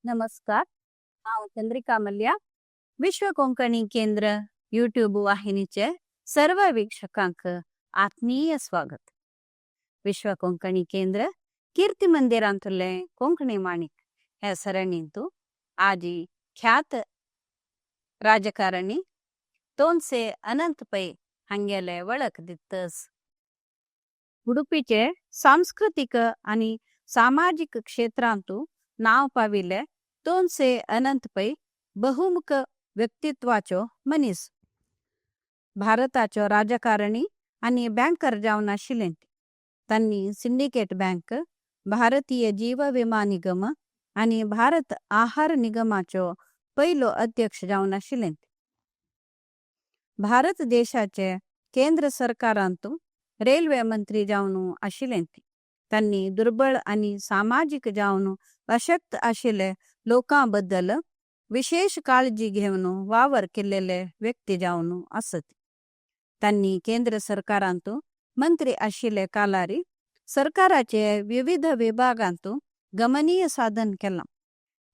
नमस्कार. हांव चंद्रिका मल्या, विश्व कोंकणी केंद्र यूट्यूब वाहिनीचे सर्व वीक्षकांक आत्मीय स्वागत. विश्व कोंकणी केंद्र कीर्ती मंदिरांतले कोंकणी माणिक हे सरणींतु आजी ख्यात राजकारणी तोनसे अनंत पै हांगेले वळख दितस. उडुपीचे सांस्कृतिक आणि सामाजिक क्षेत्रांतु नाव पाविले तोनसे अनंत पै बहुमुख व्यक्तित्वाचो मनीस, भारताचो राजकारणी आणि बँकर जावन आशिल्ले. तांणी सिंडिकेट बँक, भारतीय जीव विमा निगम आणि भारत आहार निगमाचो पयलो अध्यक्ष जावन आशिल्ले. भारत देशाचे केंद्र सरकारांतु रेल्वे मंत्री जावन आशिल्ले. तांणी दुर्बळ आणि सामाजिक जावन अशक्त आशिल्ले लोकां बद्दल विशेष काळजी घेवन वावर केलेले व्यक्ती जावन आसत. तांणी केंद्र सरकारांतु मंत्री आशिल्ले कालारी सरकाराचे विविध विभागांतु गमनीय साधन केलां.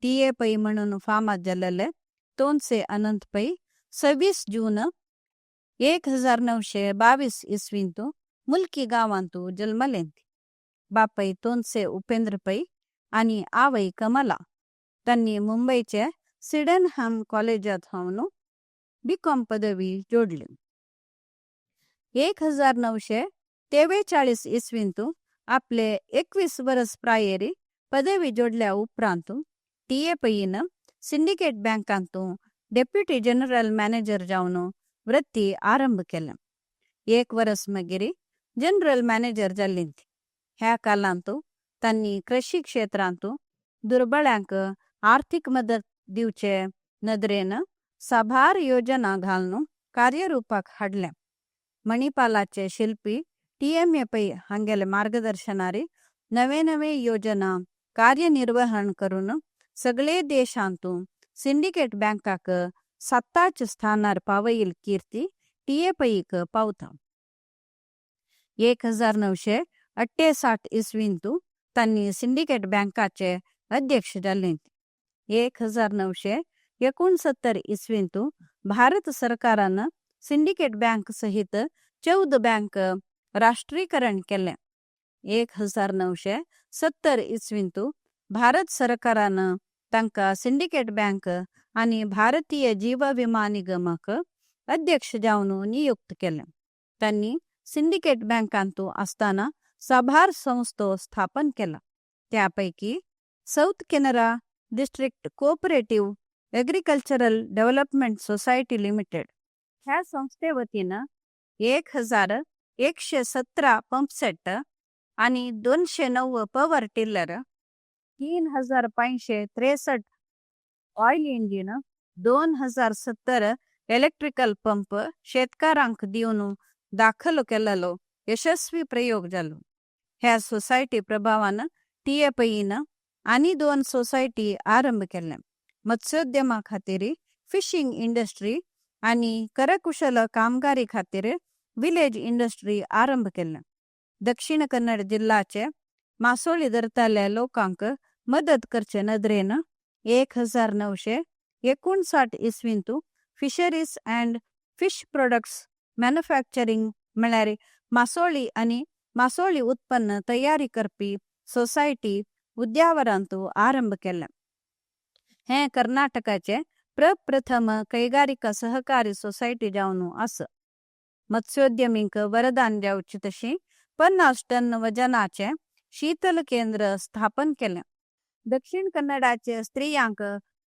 टी ए पै म्हणून फामाद जाल्ले तोनसे अनंत पै 26 जून 1922 इसवींतु मुल्की गांवांतु जल्मले. बापय तोनसे उपेंद्र पै आणि आवय कमला. तांणी मुंबईचे सिडनहम कॉलेजात हावन बी.कॉम पदवी जोडली. 1943 इसवींतु आपले 21 वर्स प्रायेरी पदवी जोडल्या उपरांत टी ए पैन सिंडिकेट बँकांतु डेप्युटी जनरल मॅनेजर जावन वृत्ती आरंभ केले. एक वर्स मागीर जनरल मॅनेजर जाल्ली. ह्या कालांतु तांणी कृषी क्षेत्रांतु दुर्बळ्यांक आर्थिक मदत दिवचे नदरेन साबार योजना घालून कार्यरूपाक हाडले. मणिपालाचे शिल्पी टी एम ए पै हांगेले मार्गदर्शनारी नवे नवे योजना कार्यनिर्वहण करून सगळे देशांतु सिंडिकेट बँकाक 7च स्थानार पावयिल कीर्ती टी ए पैक पावता. 1968 इसवींतु तांणी सिंडिकेट बँकाचे अध्यक्ष जाल्ले. 1969 इसवींतु भारत सरकारान सिंडिकेट बँक सहित 14 बँक राष्ट्रीकरण केले. 1970 इसवींतु भारत सरकारान तांकां सिंडिकेट बँक आणि भारतीय जीव विमा निगमक अध्यक्ष जावन नियुक्त केले. तांणी सिंडिकेट बँकांतु असताना साबार संस्थो स्थापन केला. त्यापैकी South Canara District Cooperative Agricultural Development Society Limited ह्या संस्थेवतीनं 1117 पंपसेट आणि 209 power tiller, 3563 oil engine, 2070 electrical pump शेतकारांक दिवन दाखल केलेलो यशस्वी प्रयोग जालो. ह्या सोसायटी प्रभावान टी ए पैन आणि 2 सोसायटी आरंभ केले. मत्स्योद्यमा खातीर फिशिंग इंडस्ट्री आणि करकुशल कामगारी खातीर विलेज इंडस्ट्री आरंभ केले. दक्षिण कन्नड जिल्हाचे मासोळी धरताल्या लोकांक मदत करचे नदरेन 1959 इसवींतु Fisheries and Fish Products Manufacturing म्हळ्यार मासोळी आणि मासोळी उत्पन्न तयारी करपी सोसायटी उद्यावरांतु आरंभ केले. हे कर्नाटकाचे प्रप्रथम कैगारिका सहकारी सोसायटी जावन आस. मत्स्योद्यमींक वरदान जावची तशी 50 टन वजनाचे शीतल केंद्र स्थापन केले. दक्षिण कन्नडाचे स्त्रियांक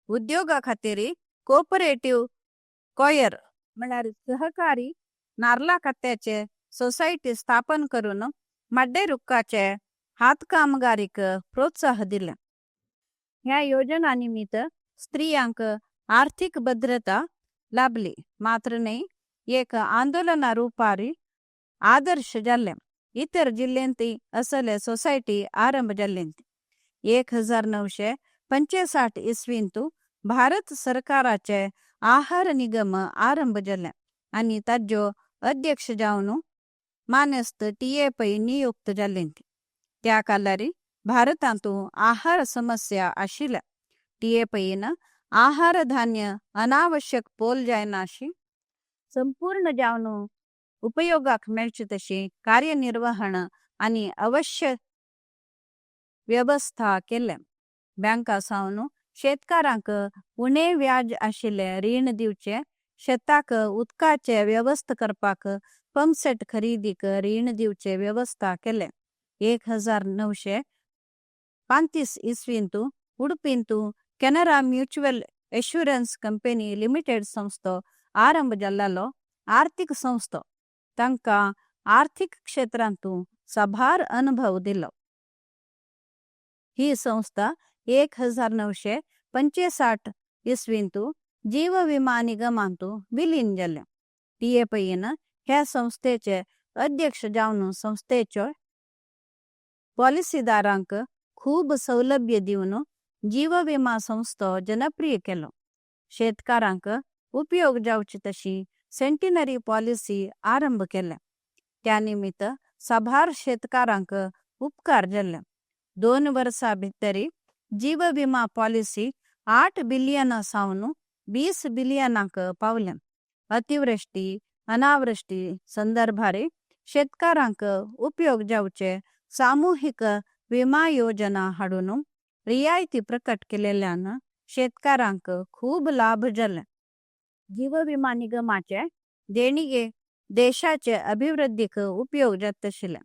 उद्योगा खातीर कोऑपरेटिव्ह कॉयर म्हळ्यार सहकारी नारला खात्याचे सोसायटी स्थापन करून माड्डे रुखाचे हातकामगारीक प्रोत्साह दिले. ह्या योजना निमित्त स्त्रियांक आर्थिक भद्रता लाभली मात्र न्हय, एक आंदोलना रूपारी आदर्श जाल्ले. इतर जिल्ह्यांत असले सोसायटी आरंभ जाल्ले. 1965 इसवींतु भारत सरकाराचे आहार निगम आरंभ जाले आनी ताज्यो अध्यक्ष जावन मानेस्त टी ए पै नियुक्त जाल्ले. त्या कालारी भारतांतु आहार समस्या आशिल्ल्या. T T.A.. पैन आहार धान्य अनावश्यक पोल जायना अशी संपूर्ण जावन उपयोगाक मेळची तशी कार्यनिर्वहण आनी अवश्य वेवस्था केले. बँका सावन शेतकारांक उणे व्याज आशिल्ले रीण दिवचे, शेताक उदकाचे वेवस्था करपाक पंपसेट खरेदीक रीण दिवचे वेवस्था केले. 1935 इसवींतु उडपींतु Canara mutual assurance company limited संस्थो आरंभ जाल्लो आर्थिक संस्थो तांकां आर्थिक क्षेत्रांतु साबार अनुभव दिलो. ही संस्था 1965 इसवींतु जीव विमा निगमांतु विलीन जाले. टी.ए. पैन ह्या संस्थेचे अध्यक्ष जावन संस्थेचो पॉलिसीदारांक खूब सौलभ्य दिवन जीव विमा संस्थो जनप्रिय केलो. शेतकारांक उपयोग जावची तशी सेंटिनरी पॉलिसी आरंभ केले. त्या निमित्त साबार शेतकारांक उपकार जाले. 2 वर्सां भितरी जीव विमा पॉलिसी 8 बिलियन सावन 20 बिलियनांक पावले. अतिवृष्टी अनावृष्टी संदर्भारे शेतकारांक उपयोग जावचे सामूहिक विमा योजना हाडून रियायती प्रकट केलेल्यान शेतकारांक खूब लाभ जाले. जीव विमा निगमाचे देणगे देशाचे अभिवृद्धीक उपयोग जाताशिल्ले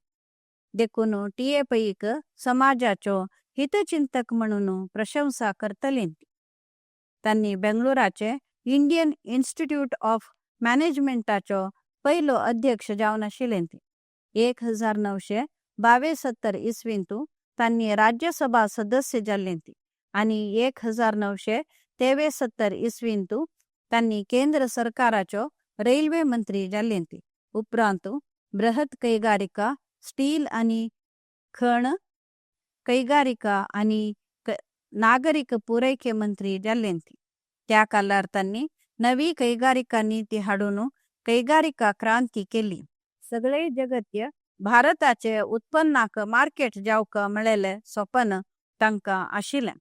देखून टी.ए. पैक समाजाचो हितचिंतक म्हणून प्रशंसा करतली. तांणी बेंगळुराचे इंडियन इन्स्टिट्यूट ऑफ मॅनेजमेंटाचो पयलो अध्यक्ष जावन आशिल्ले. 1972 इसवींतु तांणी राज्यसभा सदस्य जाल्ले आनी 1973 इसवींतु तांणी केंद्र सरकाराचो रेल्वे मंत्री जाल्ले. उपरांत बृहत कैगारिका, स्टील आनी खण कैगारिका आनी नागरीक पुरयके मंत्री जाल्ले. त्या कालार तांणी नवी कैगारिका नीती हाडून कैगारिका क्रांती केली. सगळे जगत्य भारताचे उत्पन्नाक मार्केट जावक मेळ्ळेले सपन तांकां आशिल्लें.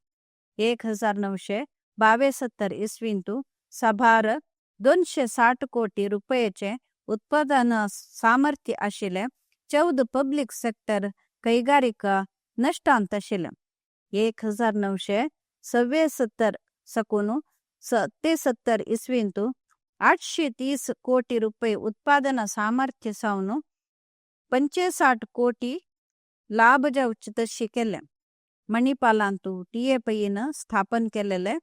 1972 इसवींतु साबार 260 कोटी रुपयेचे उत्पादन सामर्थ्य आशिल्ले 14 पब्लिक सेक्टर कैगारिका नष्टांत आशिल्ले. 1976 सकून 77 इसवींतु 830 कोटी रुपये उत्पादन सामर्थ्य सावन 65 कोटी लाभ जावचे तशी केले. मणिपालांतु टी.ए. पैन स्थापन केलेले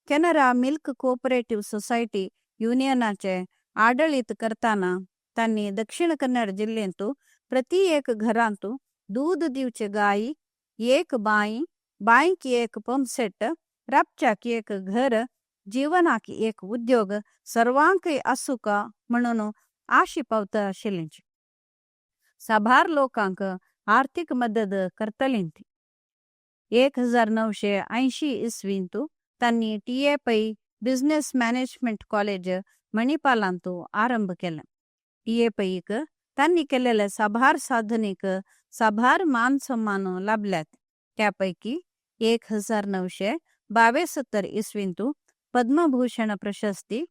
केनरा मिल्क कोऑपरेटिव्ह सोसायटी युनियनाचे आडळीत करताना तांणी दक्षिण कन्नड जिल्हेंतु प्रति एक घरांतु दूध दिवचे गाई, एक बाई, बांयक एक पंपसेट, राबच्याक एक घर, जीवनाक एक उद्योग सर्वांकय आसूका म्हणून आशी पावता आशिल्ली. साबार लोकांक आर्थिक मदत करतली. 1980 इसवींतु तांणी T.A. Pai business management college मणिपालांतु आरंभ केले. टी.ए. पैक तांणी केलेले साबार साधनेक साबार मान सन्मान लाभल्यात. त्यापैकी 1972 इसवींतु पद्मभूषण प्रशस्ती,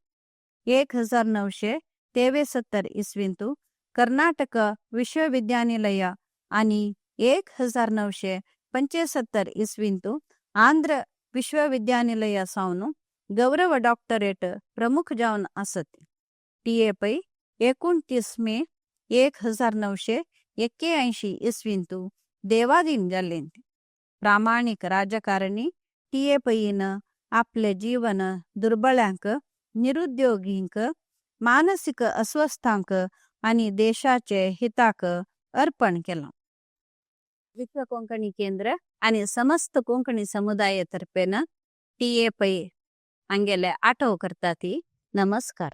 1973 इसवींतु कर्नाटक विश्वविद्यानिलय आणि 1975 इसवींतु आंध्र विश्वविद्यानिलय सावन गौरव डॉक्टरेट प्रमुख जावन आसत. टी.ए. पै 29 मे 1981 इसवींतु देवाधीन जाल्ले. प्रामाणिक राजकारणी टी.ए. पैन आपले जीवन दुर्बळ्यांक, निरुद्योगींक, मानसीक अस्वस्थांक आनी देशाचे हिताक अर्पण केलां. विश्व कोंकणी केंद्र आनी समस्त कोंकणी समुदाय तर्फेन टी.ए. पै हांगेले आठव करता ती. नमस्कार.